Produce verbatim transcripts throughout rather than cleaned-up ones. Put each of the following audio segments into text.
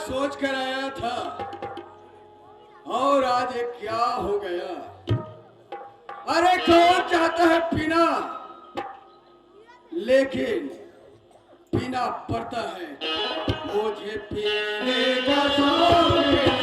सोच कर आया था, और आज ये क्या हो गया? अरे, कौन चाहता है पीना, लेकिन पीना पड़ता है। मुझे पीने का शौक नहीं।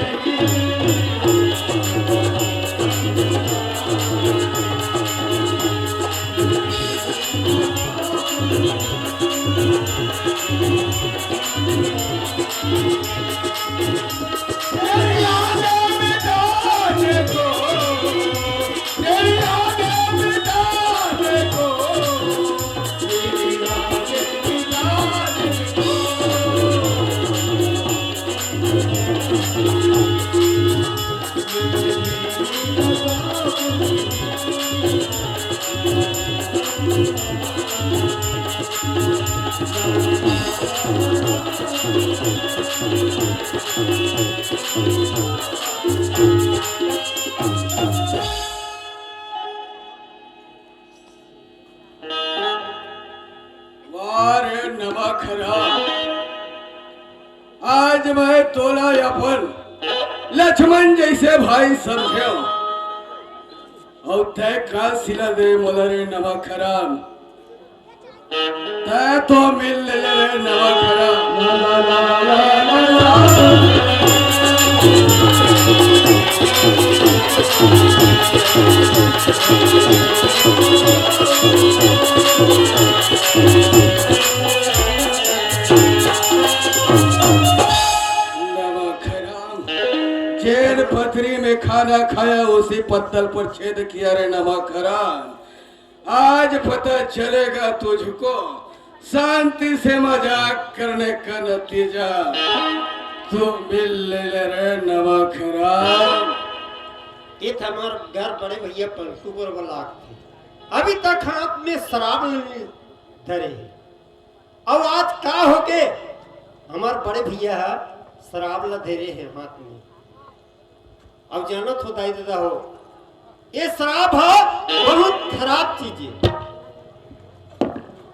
वाह रे नमक हराम, आज मैं तोला अपन लक्ष्मण जैसे भाई समझेंव, अउ तैं का सिला दे मोला रे नमक हराम। तैं तो मिल ले रे नमक हराम। नमक हराम। जेन पथरी में खाना खाया, उसी पत्तल पर छेद किया रे नमक हराम। आज पता चलेगा तुझको शांति से मजाक करने का नतीजा। तू मिल ले रे नमक हराम। ये था हमार घर बड़े भैया पंकु बरोबर लागथे। अभी तक हाथ में शराब नहीं धरे हे। अउ आज का होगे, हमार बड़े भैया ह शराब ला धरे हे हाथ में। अब जानत हो दाई ददा हो, ये शराब ह बहुत खराब चीज हे।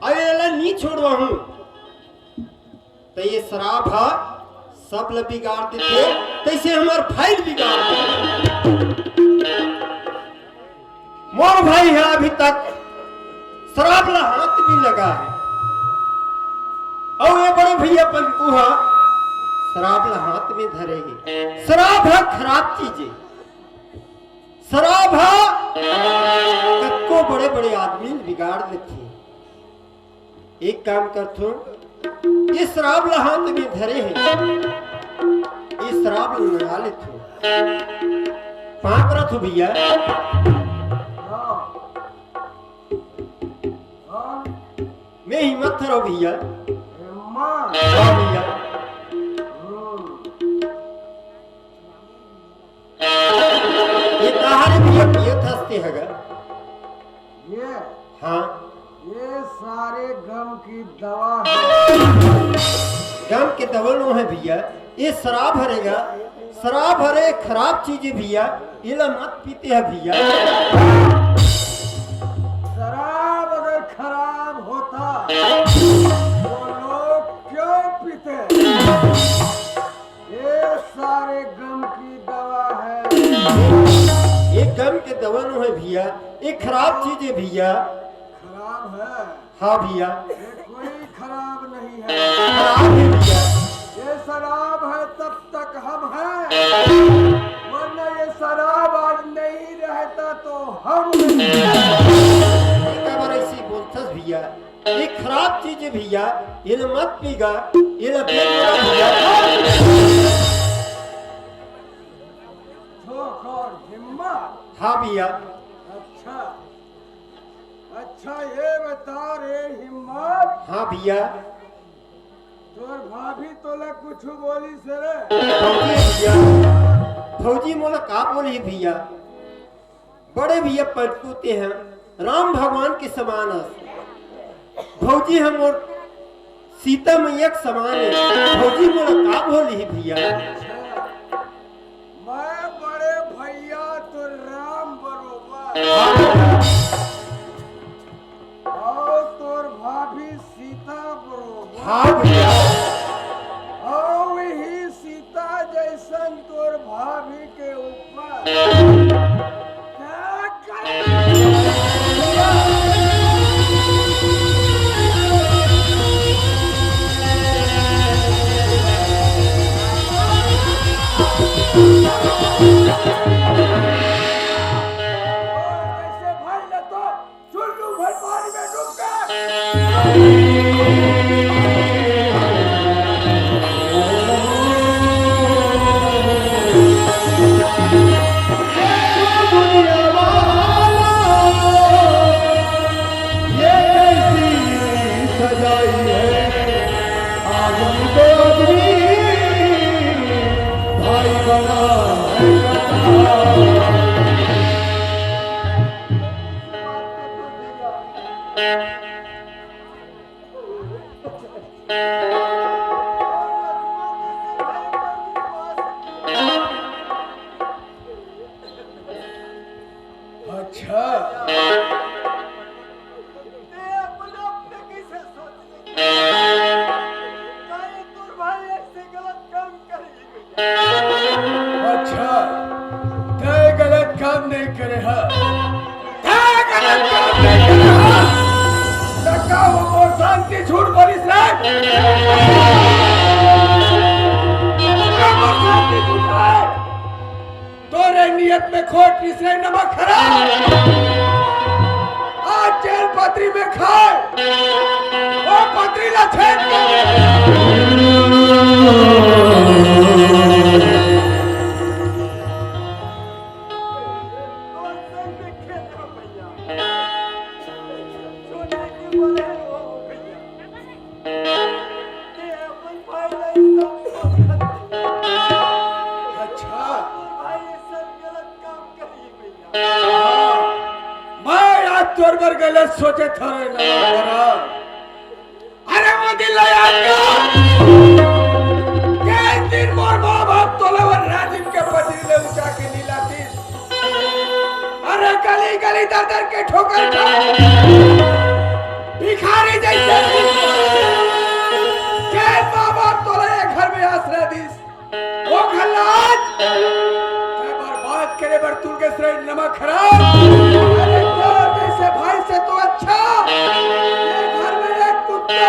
अब एला नी छोड़वाहूं, त ये शराब ह सब ल बिगाड़ देथे, तैसे हमर भाई ल बिगाड़ देथे। मोर भाई ह अभी तक शराब ल हाथ नी लगा हे, अउ ये बड़े भैया पंकु ह शराब ल हाथ में धरे हे। शराब ह खराब चीज हे। शराब ह कतको बड़े बड़े आदमी ल बिगाड़ देथे। एक काम करथों, ये शराब ल हाथ में धरे हे, ये शराब ल लगा लेथों। पाँव परत हों भैया। हाँ। हाँ। मैं हिम्मत हरव भैया। हिम्मत? हाँ भैया। हम्म। ये कहाँ रे भैया पियत हस ते ह गा? ये? हाँ। ये सारे गम की दवा है। गम के दवा नोहे भैया, ये शराब हरे गा। शराब हरे खराब चीज हे भैया, एला मत पीते ह भैया। शराब अगर खराब होता तो लोग क्यों पीते? ये सारे गम की दवा है। ये गम के दवा नोहे भैया, ये खराब चीज हे भैया। खराब है? हाँ भैया। ये कोई खराब नहीं है। खराब हे भैया। ये शराब है तब तक हम हैं, वरना ये शराब आज नहीं रहता तो हम नहीं। एक बार ऐसे बोलथस भैया, ये खराब चीज हे भैया, ये मत पी गा, ये बेच भैया। ठोकर हिम्मत। हाँ भैया। अच्छा, अच्छा, ये बता रे हिम्मत। हाँ भैया। तोर भाभी तोला कुछ बोलिस रे? भौजी भैया, भौजी मोला का बोलही भैया? बड़े भैया पंकु ते ह राम भगवान के समान अस। भौजी ह मोर सीता मैया के समान हे। भौजी मोला का बोलही भैया? मैं बड़े भैया तो राम बरोबर। हाँ भैया। अउ तोर भाभी सीता बरोबर। हाँ भैया। अउ वही सीता अच्छा। ते अपन आप पे कैसे सोच ले? कहीं तोर भाई ऐसे गलत काम करी? अच्छा, तय गलत काम नहीं करे हा। तय गलत काम नहीं करे हा। त का वो मोर शांति झूठ बोलिस रे? का मोर शांति झूठ हे? तोरे नियत में खोट निसरे नमक हराम। आज जेल पतरी में खाए, वो पतरी ला छेद कर। अच्छा। हाँ, मैं आज तोर बर गलत सोचे थोरे ना करा। अरे वो दिन ला याद कर। के दिन मोर माँ बाप तोला बर राजिम के पतरी ले उठा के नी लातिस। अरे गली गली दर दर के ठोकर खा। भिखारी जैसे के माँ बाप तोला ये घर में आसरा दिस। वो घर ला आज तैं बर्बाद करे बर तुलगेस रे नमक हराम। अरे तोर जैसे भाई से तो अच्छा ये घर में एक कुत्ता।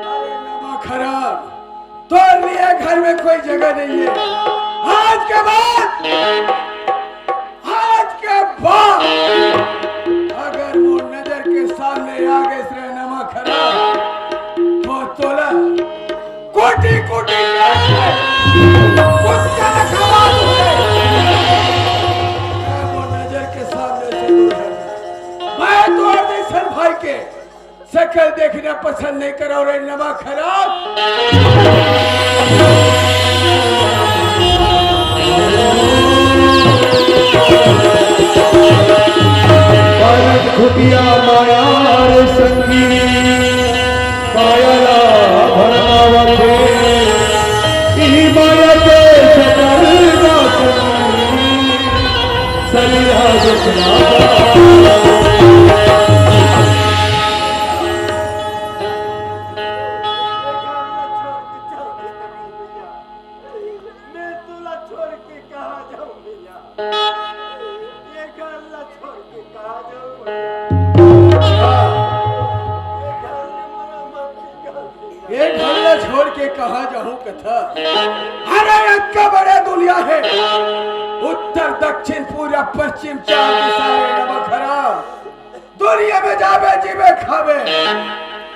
अरे नमक हराम, तोर लिए घर में कोई जगह नहीं है। आज के बाद, आज के बाद अगर मोर नजर के सामने आ गेस रे नमक हराम, तो तोला कोटि कोटि कुत्ता न खवा दूंगा। मोर नजर के सामने से दूर हट। मैं तोर जैसन भाई के शकल देखना पसंद नहीं करो रे नमक हराम। भरत खुटिया माया रे संगी, काया ला भरमावथे, इही माया के सतरदा संगी, सलिया दुखना। मैं तोला छोड़ के कहाँ जाऊँ भैया? ये घर ला छोड़ के कहाँ जाऊँ भैया? ये घर ले मोला मत निकाल भैया। ये घर ला छोड़ के कहाँ जाहूँ कथा? अरे अतका बड़े दुनिया हे, उत्तर दक्षिण पूरब पश्चिम चार दिशा हे नमक हराम। दुनिया में जाबे जीबे खाबे,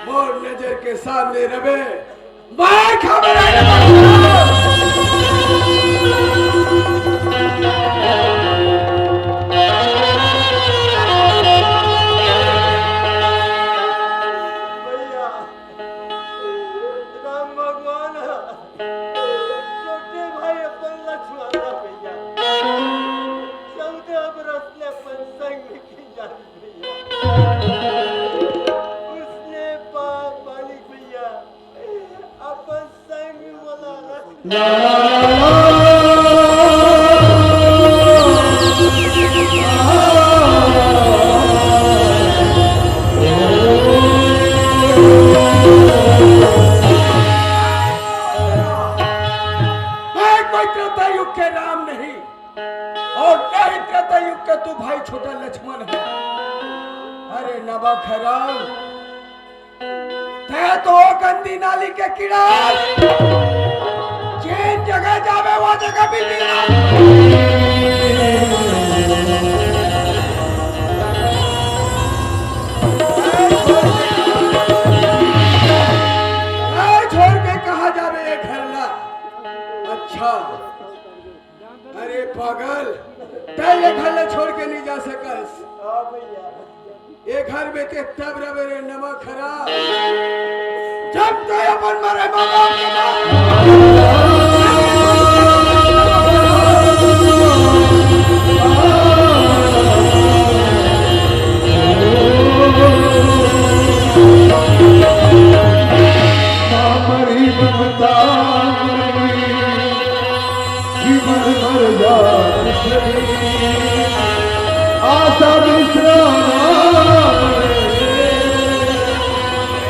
मोर नजर के सामने रबे। मार खा मेरा ये बच्चा। भैया, राम भगवान, छोटे भाई अपन लक्ष्मण ला भैया, चौदह बरस ले अपन संग में किया भैया, उसने पाप मालिक भैया, अपन संग मोला रख। मैं कोई त्रेता युग के राम नहीं और ना ही त्रेता युग के तू भाई छोटा लक्ष्मण है। अरे नमक हराम, तैं तो गंदी नाली के कीड़ा, जेन जगह जाबे, वो जगह भी कीड़ा। छोड़ के कहाँ जाबे ये घर ला? अच्छा, अरे पागल, तैं ये घर ला छोड़ के नहीं जा सकस। हाँ भैया। ये घर में ते तब रहे रे नमक हरा, जब तैं अपन मरे माँ बाप के बात मरी ममता मरी, जीवन मर जात सही, आशा विश्राम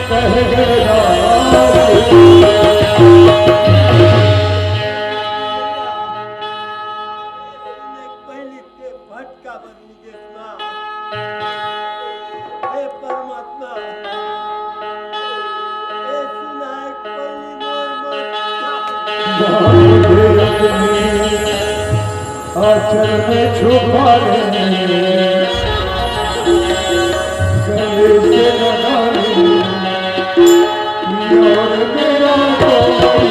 कह गया। पहली ते भटका बनी। हे परमात्मा, हे सुनाय पहिली मोर मत। बांधे अपनी आंचल में छुपा ले, गले से लगा ले, यार मेरा कोई।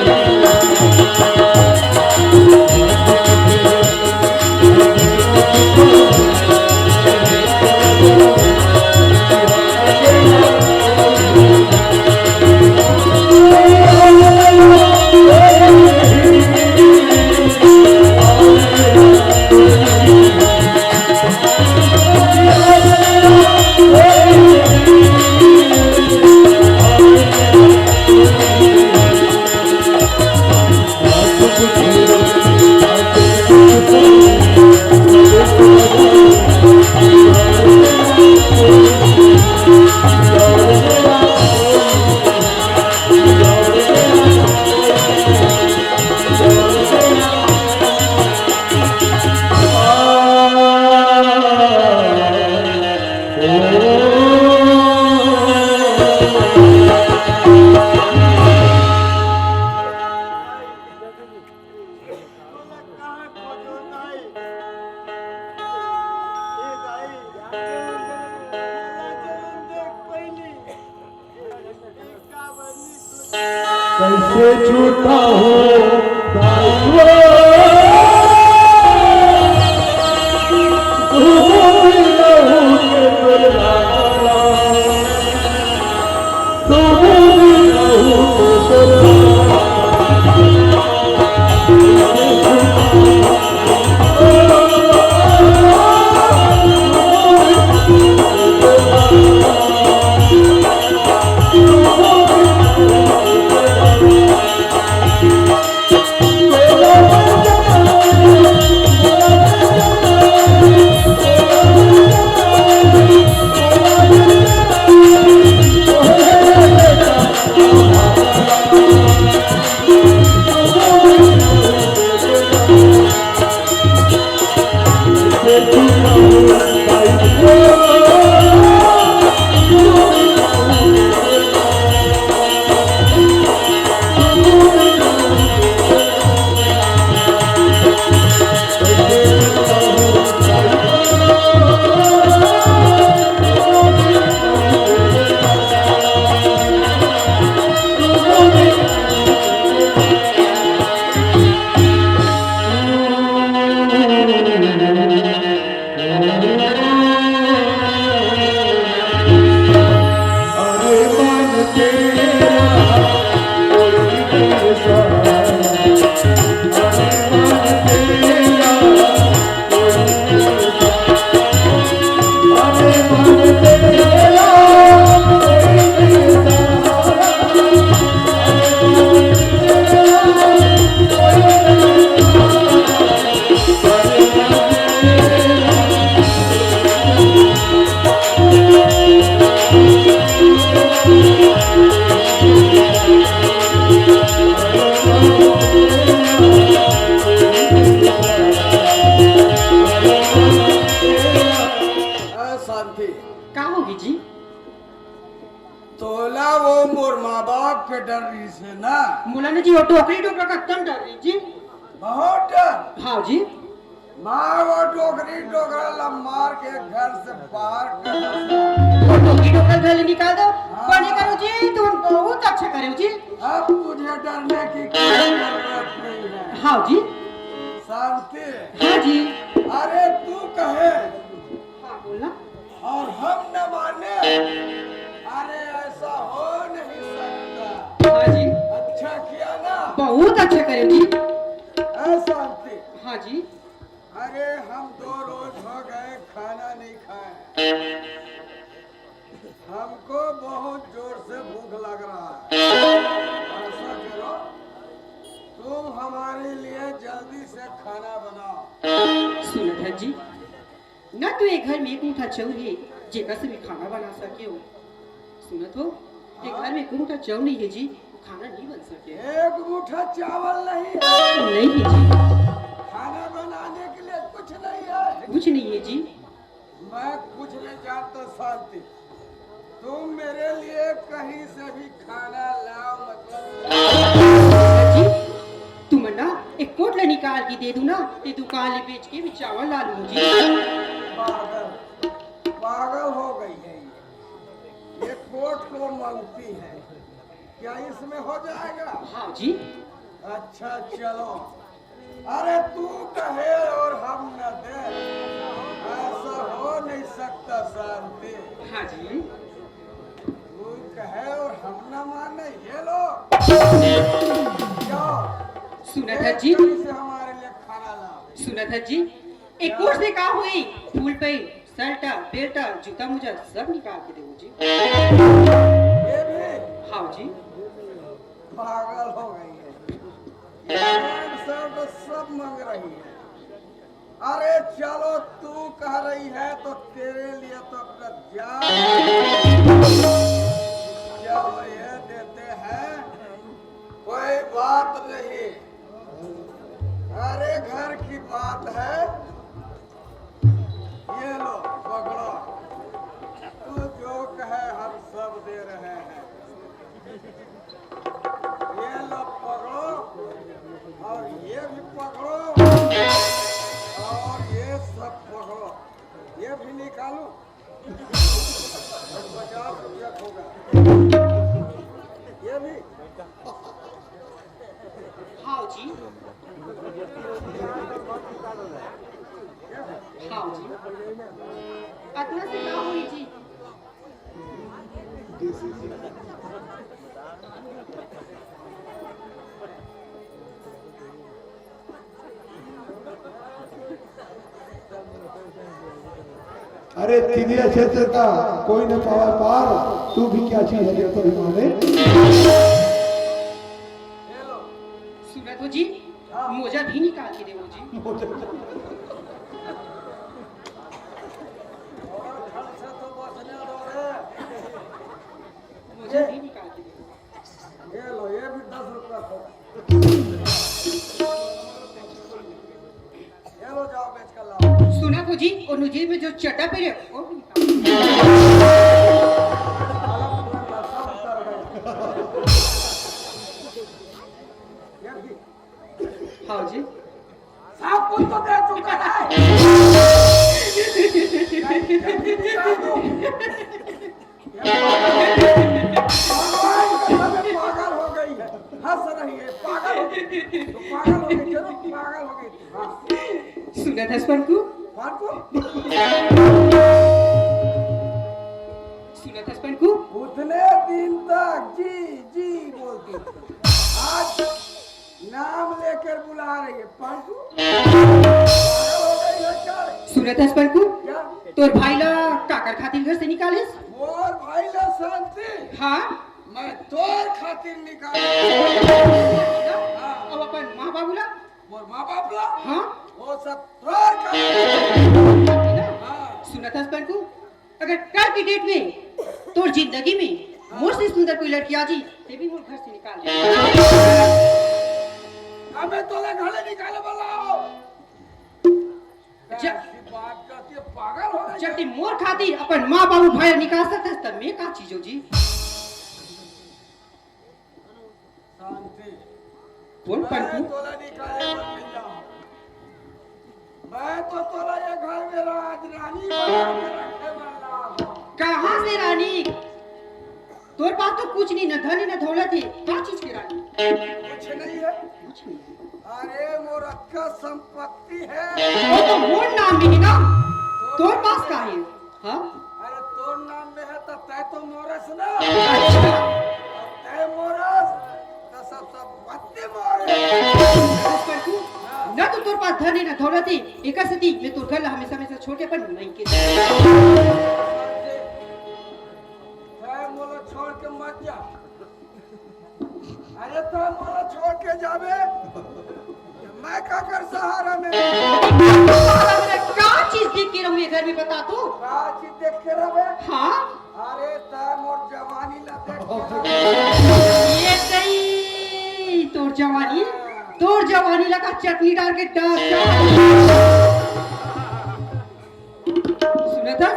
कैसे छूटा हो दाई वो, तू भी रहू के तोर लाला, तू भी रहू के तोर लाला। अ, शांति। का होगे जी? तोला वो मोर माँ बाप के डर रहिस हे ना? मोला ना जी, वो डोकरी डोकरा के कतका डर रहिस जी। बहुत डर। हाँ जी। मैं वो डोकरी डोकरा ला मार के घर से बाहर कर दूंगा। वो डोकरी डोकरा घर ले निकाल दो। हाँ। बने करो जी, तुम बहुत अच्छा करो जी। अब तुझे डरने की कोई जरूरत नहीं है। हाँ जी। शांति। हाँ जी। अरे तू कहे हाँ, बोला। और हम न माने, अरे ऐसा हो नहीं सकता। हाँ जी। अच्छा किया ना? बहुत अच्छा करे जी। ऐ शांति। हाँ जी। अरे हम दो रोज हो गए खाना नहीं खाए, हमको बहुत जोर से भूख लग रहा है। ऐसा करो, तुम हमारे लिए जल्दी से खाना बनाओ। सुनत हस जी, न तो ये घर में एक मुठा चाउर हे जेकर से मैं खाना बना सकेंव। सुनत हो, ये घर में एक मुठा चाउर नहीं हे जी, खाना नहीं बन सके। एक मुठा चावल नहीं है। नहीं है जी। खाना बनाने के लिए कुछ नहीं है। कुछ नहीं है जी। मैं कुछ नहीं जानता शांति, तुम मेरे लिए कहीं से भी खाना लाओ, मतलब। जी, तुमन ना एक कोट ला निकाल के दे दू ना, ते दुकान ले बेच के भी चावल ला लूं जी। पागल, पागल हो गई है ये। ये कोट को मांगती है, क्या इसमें हो जाएगा? हाँ जी। अच्छा चलो, अरे तू कहे और हम न दे, ऐसा हो नहीं सकता शांति। हाँ जी। तू कहे और हम न माने, ये लो। जाओ। सुनत हस जी। जल्दी से हमारे लिए खाना लाओ। सुनत हस जी, एक कोट से का होई? फुल पैंट, शर्ट, बेल्ट, जूता मोजा सब निकाल के देवो जी। ये भी? हाँ जी। पागल हो गई है। पैंट शर्ट सब मांग रही है। अरे चलो, तू कह रही है तो तेरे लिए तो अपना जान। चलो, ये देते हैं, कोई बात नहीं। अरे घर की बात है। ये लो, पकड़ो। तू जो कहे हम सब दे रहे हैं। ये लो पकड़ो, और ये भी पकड़ो, और ये सब पकड़ो। ये भी निकालो। पचास रुपया होगा। ये भी। हाँ जी। हाँ जी। अतना से का होई जी? अरे तिरिया क्षेत्र का कोई न पावा पार, तू भी क्या चीज है तो माने। सुनत हो जी, मोजा भी निकाल के देवो जी। मोजा भी निकाल के देवो। ये लो, ये भी दस रुपया का। ये लो, जाओ बेच कर लाओ। सुनत हो जी, ओ नु जेब में जो चड्डा पहने वो भी निकाल। साला पूरा नशा उतर गया। ये भी। हाँ जी। सब कुछ तो दे चुका है। भगवान कसम है, पागल हो गई है, हंस रही है, पागल हो गई, तो पागल हो गई, चलो पागल हो गई। हाँ। सुनत हस पंकु? पंकु? सुनत हस पंकु? उतने दिन तक जी जी बोलती थी, आज नाम लेकर बुला रही है। पंकु? पागल हो गई है क्या? सुनत हस पंकु? क्या? तोर भाई ला काकर खातिर घर से निकालिस? मोर भाई ला शांति? हाँ। मैं तोर खातिर निकालिस। हाँ। अब अपन माँ बाबू ला? मोर माँ बाप ला? हाँ। वो सब तोर खातिर। हाँ। सुनत हस पंकु? अगर कल की डेट में तोर जिंदगी में मोर से सुंदर कोई लड़की आ जी, ते भी मोर घर से निकाल दे। अबे तोला घर ले निकाले वाला हो। जब ऐसी बात करती है, पागल हो गई जब है। ते मोर खातिर अपन माँ बाबू भाई निकाल सकत हस, तब मैं का चीज हो जी? शांति। बोल मैं पंकु। तोला निकाले बर नइ आऊं। मैं तो तोला ये घर में राज रानी बना के रखे बर लाया हूं। कहाँ से रानी? तोर पास तो कुछ नहीं, न धन न दौलत है, क्या चीज की रानी? कुछ नहीं है। कुछ नहीं। अरे, मोर अक्का संपत्ति हे। वो तो मोर नाम में हे ना, तोर पास का हे? हाँ? अरे, तोर नाम में हे त तैं तो मोर हस ना। अच्छा। तैं मोर हस, त सब संपत्ति मोर हे। बस कर तू, ना तो तोर पास धन हे, ना दौलत हे, एकर सेती मैं तोर घर ला हमेशा, हमेशा छोड़ के अपन मइके तैं मोला छोड़ के मत जा। अरे, तैं मोला छोड़ के जाबे, मैं काकर सहारा में? सहारा में का चीज देख के रहूं ये घर में, बता तो। का चीज देख के रहबे? हाँ। अरे, तैं मोर जवानी ला देख के रहबे। ये सही, तोर जवानी, तोर जवानी ला का चटनी डाल के डाल। सुनत हस,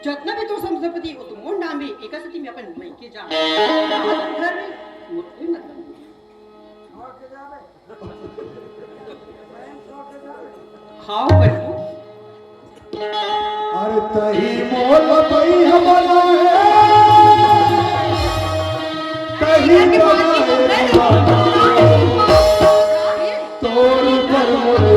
जतना भी तोर संपत्ति हे, वो तो मोर नाम हे, एकर सेती मैं अपन मइके जा। घर में मोर कोई मतलब नहीं। हाँ, प्रभु। अरे, तहीं मोर बइहा बनाए, तहीं बनाए दीवाना। तोर ऊपर मोर